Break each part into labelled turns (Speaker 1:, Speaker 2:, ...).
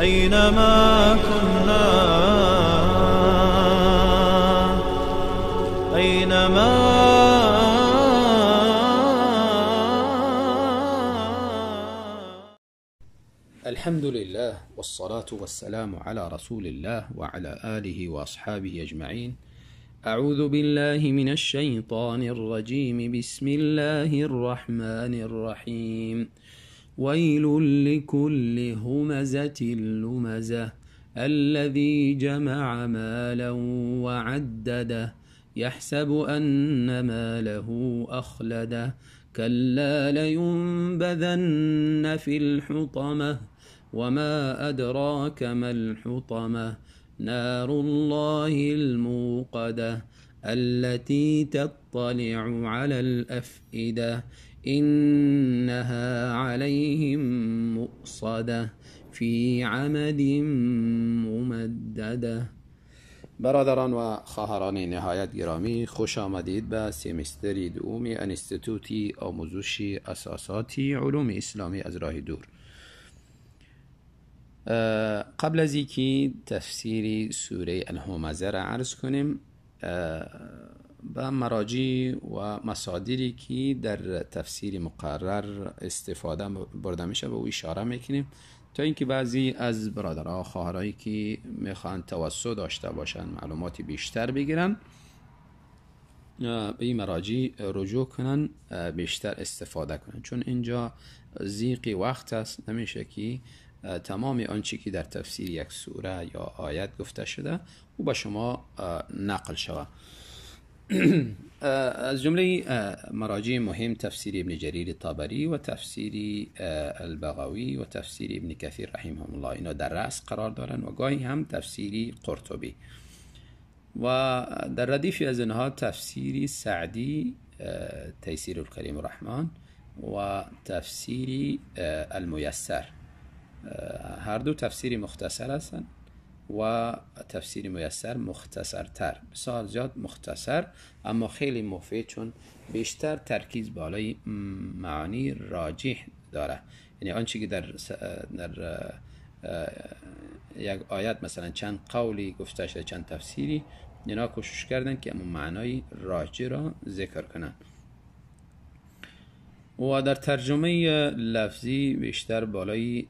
Speaker 1: أينما كنا، أينما.
Speaker 2: الحمد لله والصلاة والسلام على رسول الله وعلى آله وأصحابه أجمعين. أعوذ بالله من الشيطان الرجيم. بسم الله الرحمن الرحيم. ويل لكل همزة لمزة الذي جمع مالا وعدده يحسب أن ماله أخلده كلا لينبذن في الحطمة وما أدراك ما الحطمة نار الله الموقدة التي تطلع على الأفئدة إنها عليهم مؤصدة في عمد ممددة. برادران و خواهران نهایت گرامی، خوش آمدید به سمستر دوم انستیتوتی آموزشی اساساتی علوم اسلامی از راه دور. قبل از اینکه تفسیر سوره الهمزه را عرض کنیم، به مراجع و مصادری که در تفسیر مقرر استفاده برده میشه به او اشاره میکنیم تا اینکه بعضی از برادرها و خواهرایی که میخوان توسع داشته باشن، معلومات بیشتر بگیرن، به این مراجع رجوع کنن، بیشتر استفاده کنن، چون اینجا ضیق وقت است، نمیشه که تمام آنچه که در تفسیر یک سوره یا آیت گفته شده او به شما نقل شود. از جمله مراجع مهم تفسیر ابن جریر طبری و تفسیر البغوی و تفسیر ابن کثیر رحمهم الله، اینا در رأس قرار دارن، و گاهی هم تفسیر قرطبی، و در ردیف از اینها تفسیر سعدی تیسیر الکریم الرحمن و تفسیر المیسر. هر دو تفسیر مختصر هستند و تفسیر میسر مختصرتر، بسیار زیاد مختصر اما خیلی مفید، چون بیشتر ترکیز بالای معانی راجح داره. یعنی آنچه که در یک آیت مثلا چند قولی گفته شده، چند تفسیری، اینا کوشش کردن که اما معنای راجح را ذکر کنن. و در ترجمه لفظی بیشتر بالای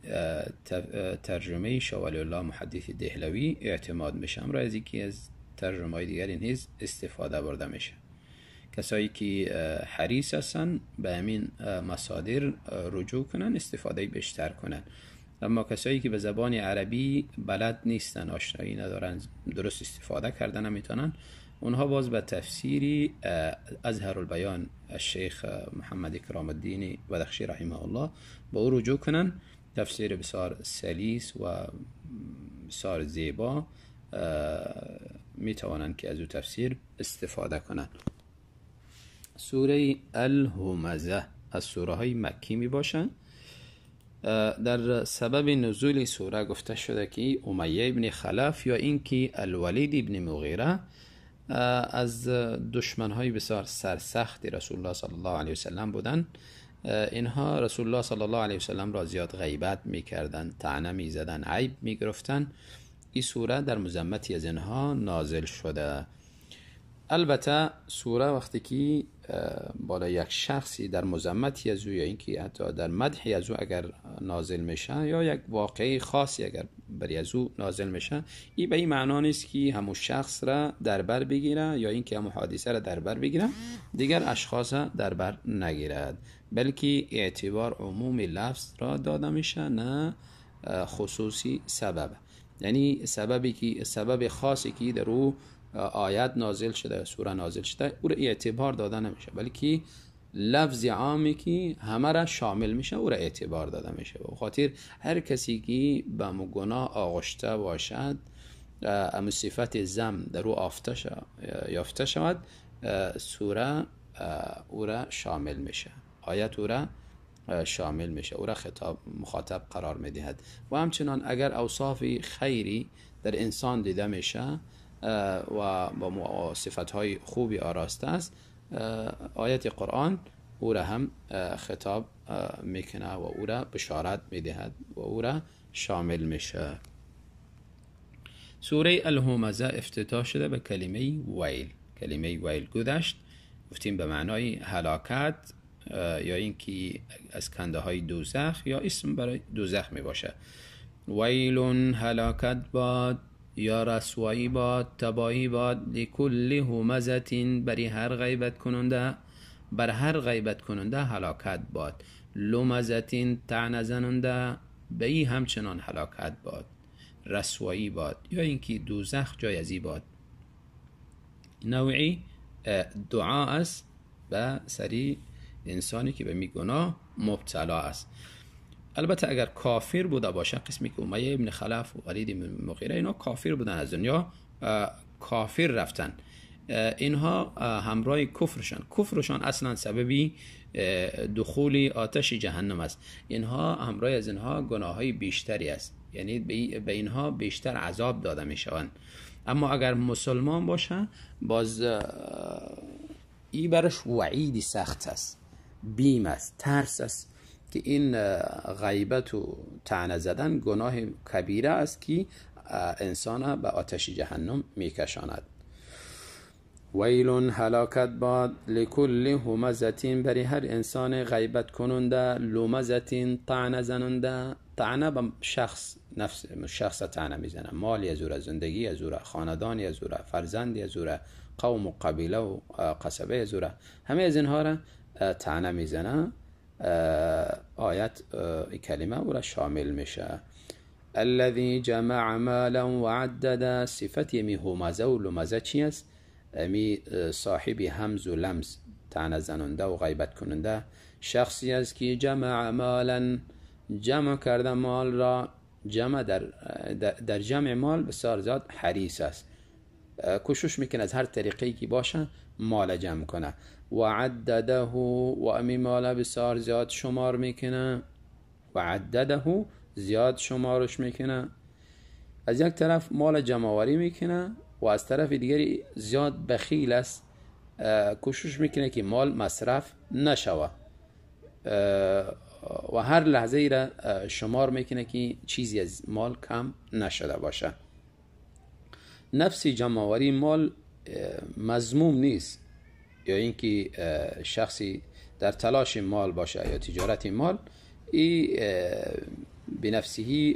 Speaker 2: ترجمه شاه ولی الله محدث دهلوی اعتماد میشه، امرا از یکی از ترجمه های دیگری نیز استفاده برده میشه. کسایی که حریص هستن به همین مصادر رجوع کنن، استفاده بیشتر کنن. اما کسایی که به زبان عربی بلد نیستن، آشنایی ندارن، درست استفاده کردن نمیتونن، اونها باز به تفسیر ازهر البیان الشیخ محمد اکرام الدین بدخشی رحمه الله با او رجوع کنن. تفسیر بسیار سلیس و بسیار زیبا، می توانند که از او تفسیر استفاده کنند. سوره الهمزه از سوره های مکی می باشند. در سبب نزول سوره گفته شده که امیه ابن خلف یا اینکه الولید ابن مغیره از دشمنهای بسیار سرسخت رسول الله صلی الله علیه وسلم بودند. اینها رسول الله صلی الله علیه وسلم را زیاد غیبت میکردند، طعنه میزدند، عیب میگرفتند. این سوره در مذمتی از اینها نازل شده. البته سوره وقتی که بالا یک شخصی در مذمتی از او یا اینکه حتی در مدحی از او اگر نازل میشه، یا یک واقعه خاصی اگر بر از او نازل میشه، این به این معنا نیست که همون شخص را در بر بگیره یا اینکه همون حادثه را در بر بگیره، دیگر اشخاص را در بر نگیرد، بلکه اعتبار عموم لفظ را داده میشه، نه خصوصی سبب. یعنی سببی که سبب خاصی که در او آیت نازل شده، سوره نازل شده، او را اعتبار داده نمیشه، بلکه لفظ عامی که همه را شامل میشه او را اعتبار داده میشه. به خاطر هر کسی که به گناه آغشته باشد، اما صفت ذم در او یافته شود، سوره او را شامل میشه، آیت او را شامل میشه، او را خطاب مخاطب قرار میدهد. و همچنان اگر اوصاف خیری در انسان دیده میشه و با صفتهای خوبی آراسته است، آیت قرآن او را هم خطاب میکنه و او را بشارت میدهد و او را شامل میشه. سوره الهمزه افتتاح شده به کلمه ویل. کلمه ویل گذشت، گفتیم به معنای هلاکت یا اینکه از کنده های دوزخ یا اسم برای دوزخ می باشه. ویل هلاکت باد یا رسوایی باد، تباهی باد، لکل همزه بری هر غیبت کننده، بر هر غیبت کننده هلاکت باد. لمزه طعنه زننده، به ای همچنان هلاکت باد، رسوایی باد یا اینکه دوزخ جای ازی باد. نوعی دعا است به سری انسانی که به می گناه مبتلا است. البته اگر کافر بوده باشه، قسمی که امیه ابن خلف و ولید ابن مغیره اینا کافر بودن، از دنیا کافر رفتن، اینها همراه کفرشان، کفرشان اصلا سببی دخول آتش جهنم است. اینها همراه از اینها گناههای بیشتری است، یعنی به اینها بیشتر عذاب داده می شوند. اما اگر مسلمان باشه باز ای برش وعیدی سخت است، بیم است، ترس است که این غیبت و طعنه زدن گناه کبیره است که انسان به آتش جهنم میکشاند. ویل هلاکت باد لکل همزه بری هر انسان غیبت کننده، لمزه طعنه زننده. طعنه به شخص، نفس شخص طعنه میزنه، مال از او را، زندگی از او را، خاندان از او را، فرزند از او را، قوم و قبیله و قصبه از او را، همه از اینها را طعنه میزنه. آیت کلمه او را شامل میشه. الذي جمع مالا وعدد، صفت می همزه و لمزه چی است؟ می صاحب همز و لمز، طعنه زننده و غیبت کننده، شخصی است که جمع مالا، جمع کرده مال را، جمع در جمع مال بسیار زیاد حریص است، کوشش میکنه از هر طریقی که باشه مال جمع کنه. و عدده و امی مال بسیار زیاد شمار میکنه، و عدده زیاد شمارش میکنه. از یک طرف مال جمع آوری میکنه و از طرف دیگری زیاد بخیل است، کوشش میکنه که مال مصرف نشوه و هر لحظه ای را شمار میکنه که چیزی از مال کم نشده باشه. نفس جمع آوری مال مذموم نیست، یا اینکه شخصی در تلاش مال باشه یا تجارت مال، ای به نفسه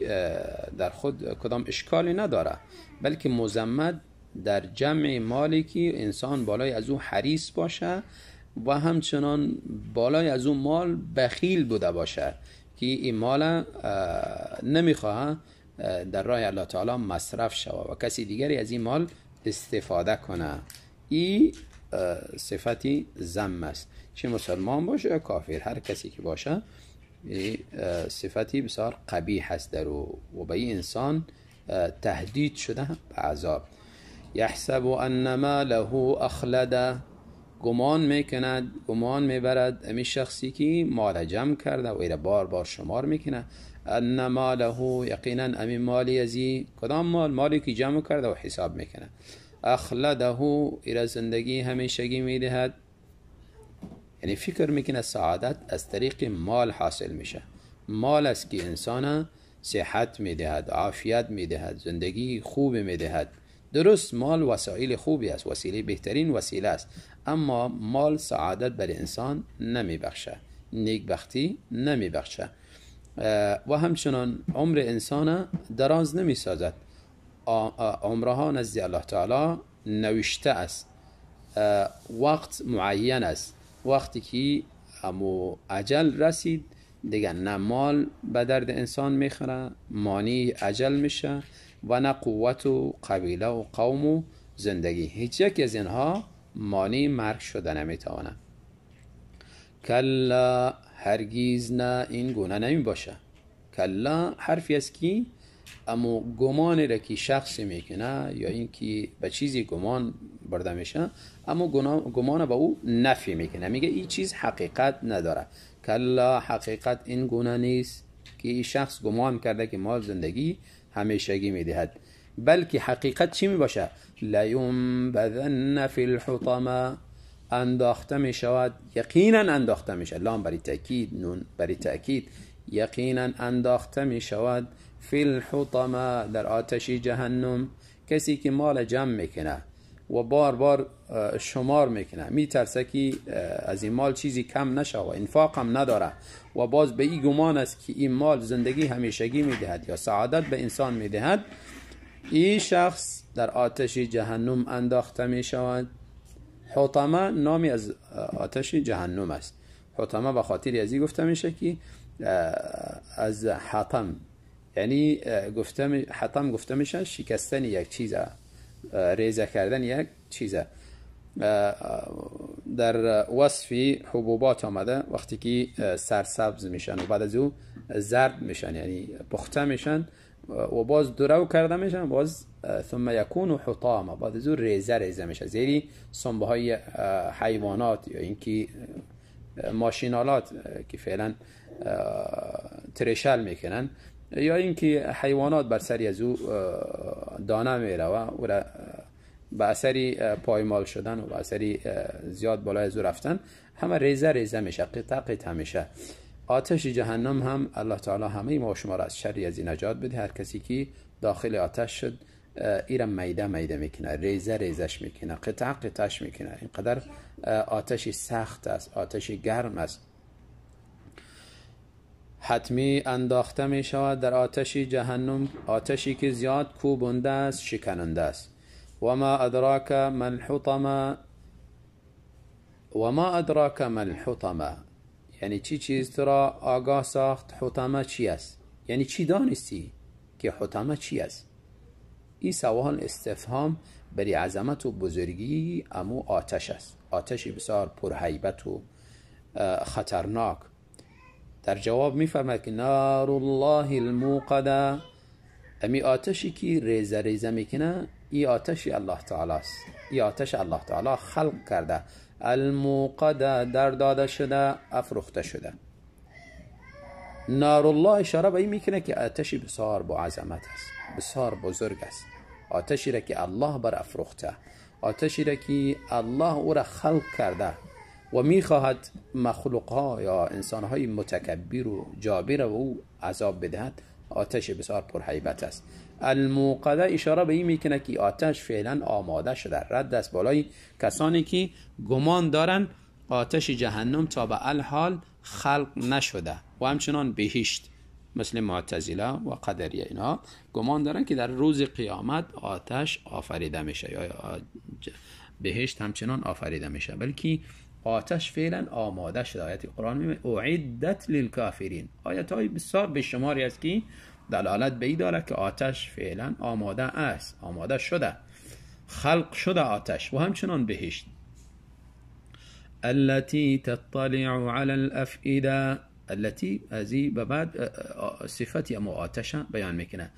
Speaker 2: در خود کدام اشکالی نداره، بلکه مذمت در جمع مالی که انسان بالای از او حریص باشه و همچنان بالای از او مال بخیل بوده باشه که این مال نمیخواه در راه الله تعالی مصرف شود و کسی دیگری از این مال استفاده کنه. این صفتی ذم است، چه مسلمان باشه یا کافر، هر کسی که باشه صفتی بسیار قبیح است در او و به این انسان تهدید شده به عذاب. یحسب ان ماله اخلده، گمان میکند، گمان میبرد امی شخصی که مال جمع کرده و ایره بار بار شمار میکنه، ان ماله یقینا امی مالی ازی، کدام مال؟ مالی که جمع کرده و حساب میکنه. اخلده ایره زندگی همیشگی میدهد، یعنی فکر میکنه سعادت از طریق مال حاصل میشه. مال است که انسان صحت میدهد، عافیت میدهد، زندگی خوب میدهد. درست مال وسایل خوبی است، وسیله بهترین وسیله است، اما مال سعادت بر انسان نمیبخشه، نیکبختی نمیبخشه و همچنان عمر انسان دراز نمیسازد. عمرها نزد الله تعالی نوشته است، وقت معین است. وقتی که امو اجل رسید دیگه نه مال به درد انسان میخوره، مانی اجل میشه، و نه قوت و قبیله و قوم و زندگی، هیچ یک از اینها مانی مرگ شده نمیتوانه. کلا هرگیز نه، این گونه نمی باشه. کلا حرفی است که امو گمان را که شخص میکنه یا اینکه به چیزی گمان برده میشه، اما گمان به او نفی میکنه، میگه این چیز حقیقت نداره. کلا حقیقت این گونه نیست که این شخص گمان کرده که مال زندگی همیشگی میدهد، بلکه حقیقت چی میباشه؟ لینبذن فی الحطمه، انداخته می شود، یقینا انداخته می شود، لام برای تأکید، نون برای تأکید، یقینا انداخته می شود فی الحطمه، در آتش جهنم. کسی که مال جمع میکنه و بار بار شمار میکنه، میترسه که از این مال چیزی کم نشه و انفاق هم نداره و باز به این گمان است که این مال زندگی همیشگی میدهد یا سعادت به انسان میدهد، این شخص در آتش جهنم انداخته میشود. حطمه نامی از آتش جهنم است. حطمه به خاطر از این گفته میشه که از حطم، یعنی حطم گفته میشه شکستن یک چیزه، ریزه کردن یک چیزه. در وصف حبوبات آمده وقتی که سرسبز میشن و بعد از او زرد میشن، یعنی پخته میشن و باز درو کرده میشن، باز ثم یکون حطاما، بعد از او ریزه ریزه میشه، زیری سنبه های حیوانات یا اینکه ماشینالات که فعلا ترشل میکنن، یا اینکه حیوانات بر سری از او دانه میره و به اثری پایمال شدن و به اثری زیاد بالای از او رفتن، همه ریزه ریزه میشه، قطع قطع میشه. آتش جهنم هم الله تعالی همه ما شما را از شر از این نجات بده. هر کسی که داخل آتش شد ایرم میده میده میکنه، ریزه ریزش میکنه، قطع قطعش میکنه. اینقدر آتش سخت است، آتش گرم است. حتمی انداخته می شود در آتش جهنم، آتشی که زیاد کوبنده است، شکننده است. و ما ادراک ما الحطمه، و ما ادراک ما الحطمه، یعنی چی چیز تو را آگاه ساخت حطمه چی است؟ یعنی چی دانستی که حطمه چی است؟ این سوال استفهام بری عظمت و بزرگی امو آتش است، آتشی بسیار پرهیبت و خطرناک. در جواب میفرماید که نار الله الموقده، امی آتشی که ریزه ریزه میکنه، ای آتش الله تعالی است، ای آتش الله تعالی خلق کرده، الموقده در داده شده، افروخته شده. نار الله اشاره به این میکنه که آتشی بسیار با عظمت است، بسیار بزرگ است، آتشی را که الله بر افروخته، آتشی را که الله او را خلق کرده و میخواهد مخلوق ها یا انسان های متکبر و جابر و او عذاب بدهد. آتش بسیار پرهیبت است. الموقده اشاره به این میکنه که آتش فعلا آماده شده، رد است بالای کسانی که گمان دارن آتش جهنم تا به الحال خلق نشده، و همچنان بهشت مثل معتزله و قدریه، اینها گمان دارن که در روز قیامت آتش آفریده میشه یا بهشت همچنان آفریده میشه، بلکه آتش فعلا آماده شده. آیت قرآن میگه اعدت للکافرین، آیت های بسیار بشماری است که دلالت به این داره که آتش فعلا آماده است، آماده شده، خلق شده آتش، و همچنان بهشت. التي تطلع على الافئده، التي از به بعد صفت امو آتش بیان میکنه.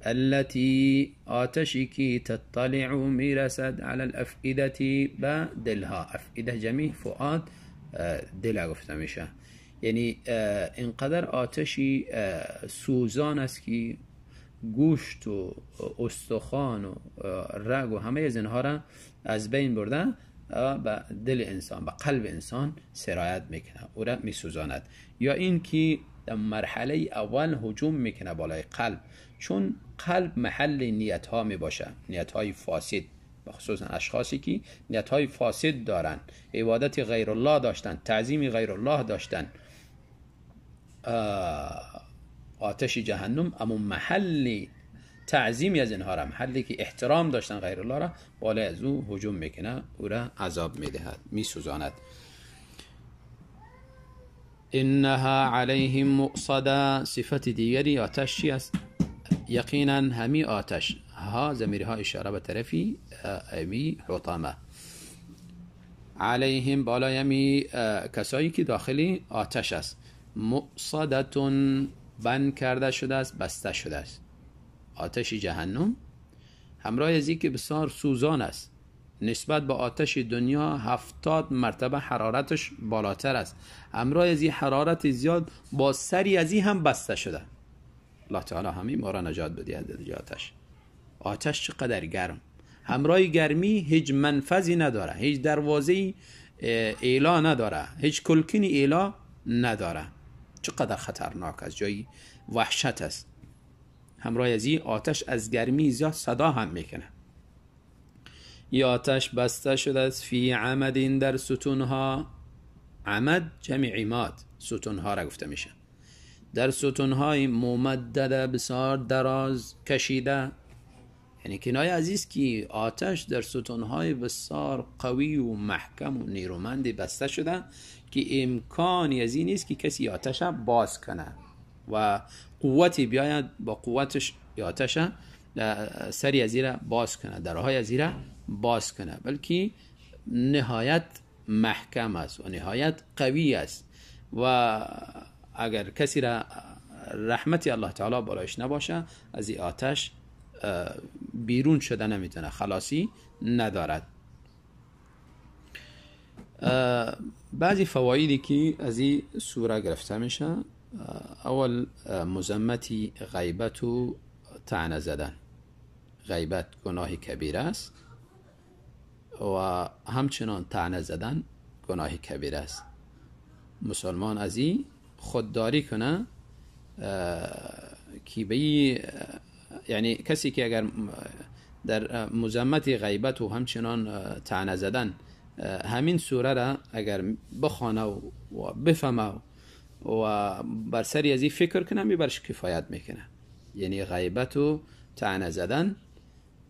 Speaker 2: التي آتشی که تطلع میرسد علی الافئده، به دلها، افئده جمعی فؤاد دل گفته میشه، یعنی اینقدر آتشی سوزان است که گوشت و استخوان و رگ و همه از اینها را از بین برده، به دل انسان، به قلب انسان سرایت میکنه، او را میسوزاند. یا این که در مرحله اول هجوم میکنه بالای قلب، چون قلب محل نیت ها میباشه، نیت های فاسد، بخصوصا اشخاصی که نیت های فاسد دارن، عبادت غیر الله داشتن، تعظیم غیر الله داشتن. آتش جهنم اما محل تعظیمی از اینها را، محلی که احترام داشتن غیر الله را، بالای از او هجوم میکنه، او را عذاب میدهد، میسوزاند. انها علیهم مؤصده، صفت دیگری آتش چی است؟ یقینا همی آتش ها، ضمیرها اشاره به طرفی امی حطمه، علیهم بالای همی کسایی که داخلی آتش است، مؤصدتون بند کرده شده است، بسته شده است. آتش جهنم همراه از که بسیار سوزان است، نسبت به آتش دنیا 70 مرتبه حرارتش بالاتر است، همراه از این حرارت زیاد با سری از این هم بسته شده. الله تعالی همین ما را نجات بده از آتش. آتش چقدر گرم، همراه گرمی هیچ منفذی نداره، هیچ دروازه‌ای ایلا نداره، هیچ کلکنی ایلا نداره. چقدر خطرناک است، جایی وحشت است. همراه از این آتش از گرمی زیاد صدا هم میکنه. ای آتش بسته شده است فی عمد، در ستونها. عمد جمع عماد، ستونها را گفته میشه. در ستونهای ممدده، بسیار دراز کشیده، یعنی کنایه عزیز که آتش در ستونهای بسیار قوی و محکم و نیرومند بسته شده که امکانی از این نیست که کسی آتش باز کنه و قوتی بیاید با قوتش آتش سری از را باز کنه، درهای از را باز کنه، بلکه نهایت محکم است و نهایت قوی است و اگر کسی را رحمت الله تعالی بالایش نباشه از این آتش بیرون شده نمیتونه، خلاصی ندارد. بعضی فوایدی که از این سوره گرفته میشه، اول مذمت غیبت و طعنه زدن. غیبت گناه کبیره است و همچنان طعنه زدن گناه کبیره است. مسلمان از این خودداری کنه که به یعنی کسی که اگر در مذمت غیبت و همچنان طعنه زدن همین سوره را اگر بخوانه و بفهمه و بر سری از این فکر کنه، می برش کفایت میکنه. یعنی غیبت و طعنه زدن،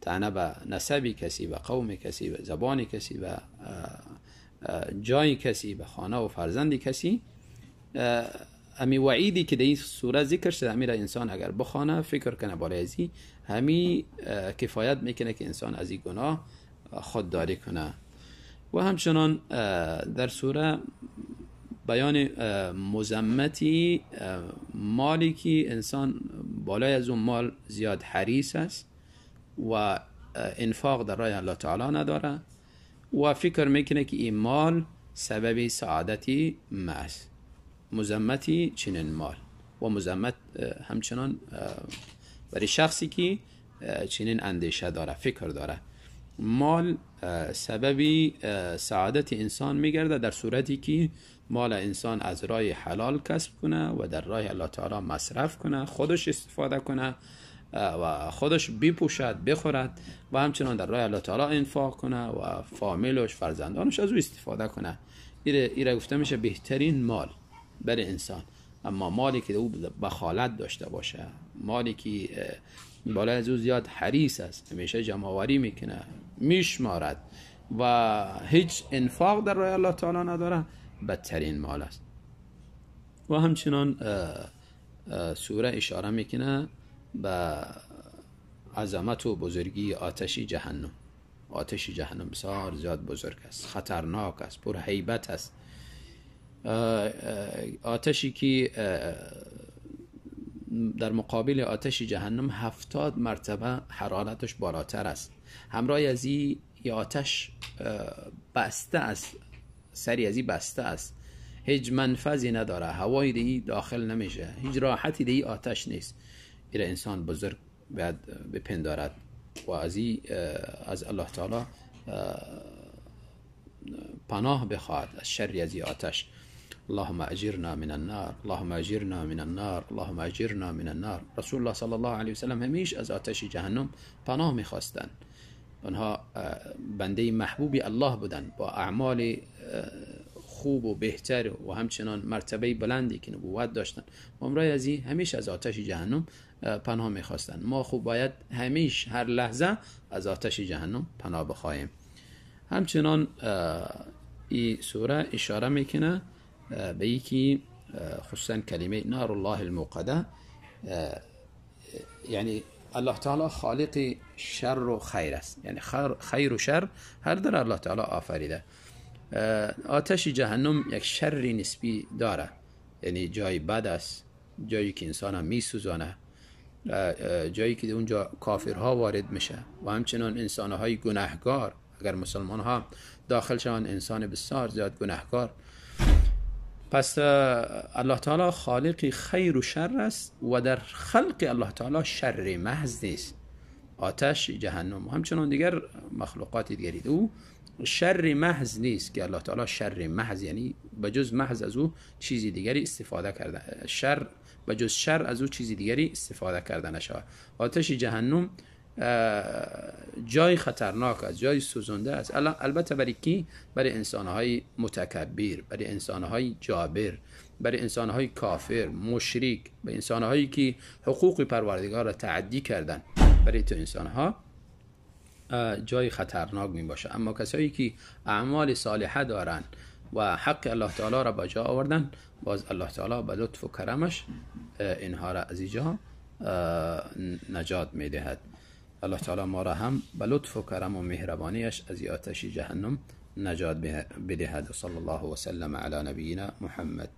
Speaker 2: طعنه به نسب کسی، به قوم کسی، به زبان کسی، به جای کسی، به خانه و فرزند کسی، امی وعیدی که در این سوره ذکر شده، امی را انسان اگر بخوانه فکر کنه بالای ازی، همی کفایت میکنه که انسان از این گناه خودداری کنه. و همچنان در سوره بیان مذمتی مالی که انسان بالای از اون مال زیاد حریص است و انفاق در راه الله تعالی نداره و فکر میکنه که این مال سبب سعادتی ما است. مذمتی چنین مال و مذمت همچنان برای شخصی که چنین اندیشه داره، فکر داره. مال سببی سعادت انسان میگرده در صورتی که مال انسان از راه حلال کسب کنه و در راه الله تعالی مصرف کنه، خودش استفاده کنه و خودش بپوشد بخورد و همچنان در راه الله تعالی انفاق کنه و فامیلش فرزندانش از او استفاده کنه. ایره گفته میشه بهترین مال برای انسان. اما مالی که او بخالت داشته باشه، مالی که بالای از او زیاد حریص است، همیشه جمع‌آوری میکنه، میشمارد و هیچ انفاق در راه الله تعالی نداره، بدترین مال است. و همچنان سوره اشاره میکنه به عظمت و بزرگی آتش جهنم. آتش جهنم بسیار زیاد بزرگ است، خطرناک است، پر هیبت است. آتشی که در مقابل آتش جهنم 70 مرتبه حرارتش بالاتر است. همراه از این آتش بسته است، سری از این بسته است، هیچ منفذی نداره، هوای دیگه داخل نمیشه، هیچ راحتی دیگه آتش نیست. ایره انسان بزرگ باید بپندارد و از از الله تعالی پناه بخواهد از شر از این آتش. اللهم اجرنا من النار، اللهم اجرنا من النار، اللهم اجرنا من النار. رسول الله صلی الله علیه و سلم همیش از آتش جهنم پناه میخواستند. آنها بنده محبوبی الله بودند با اعمال خوب و بهتر و همچنان مرتبه بلندی که نبوت داشتند. و امرای از این همیشه از آتش جهنم پناه میخواستند. ما خوب باید همیش هر لحظه از آتش جهنم پناه بخواهیم. همچنان این سوره اشاره میکنه به یکی خصوصا کلمه نار الله الموقده، یعنی الله تعالی خالق شر و خیر است، یعنی خیر و شر هر در الله تعالی آفریده. آتش جهنم یک شر نسبی داره، یعنی جای بد است، جایی که انسان هم میسوزانه، جایی که اونجا کافرها وارد میشه و همچنان انسانهای گناهگار. اگر مسلمان ها داخل شوند انسان بسیار زیاد گناهگار. پس الله تعالی خالق خیر و شر است و در خلق الله تعالی شر محض نیست. آتش جهنم و همچنان دیگر مخلوقات دیگری او شر محض نیست که الله تعالی شر محض، یعنی بجز محض از او چیزی دیگری استفاده کرده، شر بجز شر از او چیزی دیگری استفاده کرده نشود. آتش جهنم جای خطرناک است، جای سوزنده است. البته برای کی؟ برای انسانهای متکبر، برای انسانهای جابر، برای انسانهای کافر، مشرک، برای انسانهایی که حقوق پروردگار را تعدی کردن، برای تو انسانها جای خطرناک می باشه. اما کسایی که اعمال صالحه دارند و حق الله تعالی را به جا آوردن، باز الله تعالی به لطف و کرمش اینها را از اینجا نجات می دهد. الله تعالی ما را هم به لطف و کرم و مهربانیش از آتش جهنم نجات بدهد. صلی الله وسلم علی نبینا محمد.